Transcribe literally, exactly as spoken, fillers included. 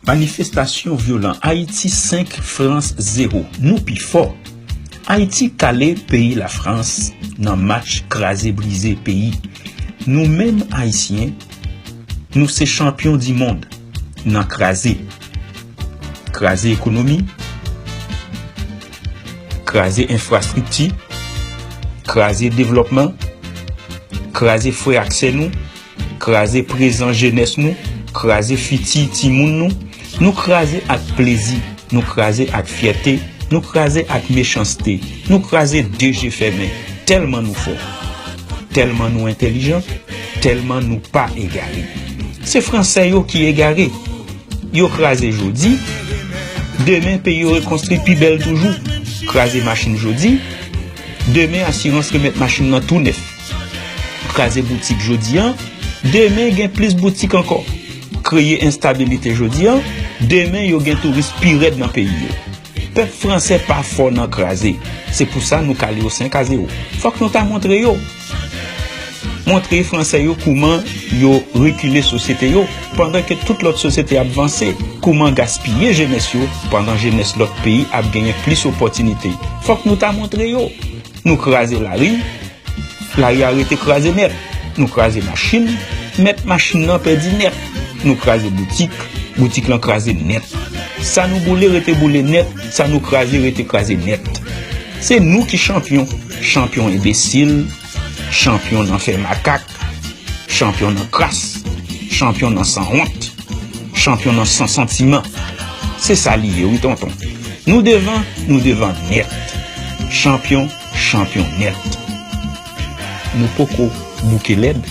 Manifestasyon vyolan Ayiti senk, Frans zewo. Nou pi fò. Ayiti kale peyi Lafrans nan match kraze brize peyi. Nou menm Ayisyen, nou se chanpyon di mond nan kraze. Kraze ekonomi, kraze enfrastrikti, kraze devlòpman, kraze frè ak sè nou, kraze prezan jenès nou, kraze fiti timoun nou. Nou kraze ak plezi, nou kraze ak fyète, nou kraze ak mechanste, nou kraze de je fèmen, tèlman nou fò, tèlman nou entèlijan, tèlman nou pa egare. Se Fransè yo ki egare. Yo kraze jodi, demen peyi yo rekonstwi pi bèl toujou. Kraze machin jodi, demen asirans remèt machin nan tou nèf. Kraze boutik jodi an, demen gen plis boutik ankò. Kreye enstabilite jodi an, demen yo gen touris pi rèd nan peyi yo. Pèp fransè pa fò nan kraze. Se pou sa nou kale yo senk a zewo. Fòk nou ta montre yo. Montre fransè yo kouman yo rekile sosyete yo, pandan ke tout lòt sosyete ap vanse, kouman gaspiye jenès yo, pandan jenès lòt peyi ap genyen plis opòtinite. Fòk nou ta montre yo. Nou kraze lari, lari a rete kraze nèt. Nou kraze machin, mèt machin nan pèdi nèt. Nou kraze boutik, boutik lan kraze nèt. Sa nou boule rete boule nèt, sa nou kraze rete kraze nèt. Se nou ki chanpyon, chanpyon enbesil, chanpyon nan fè makak, chanpyon nan kras, chanpyon nan sanwont, chanpyon nan san santiman. Se sa li ye, wi, tonton. Nou devan, nou devan nèt. Chanpyon, chanpyon nèt. Nou poko bouke lèd.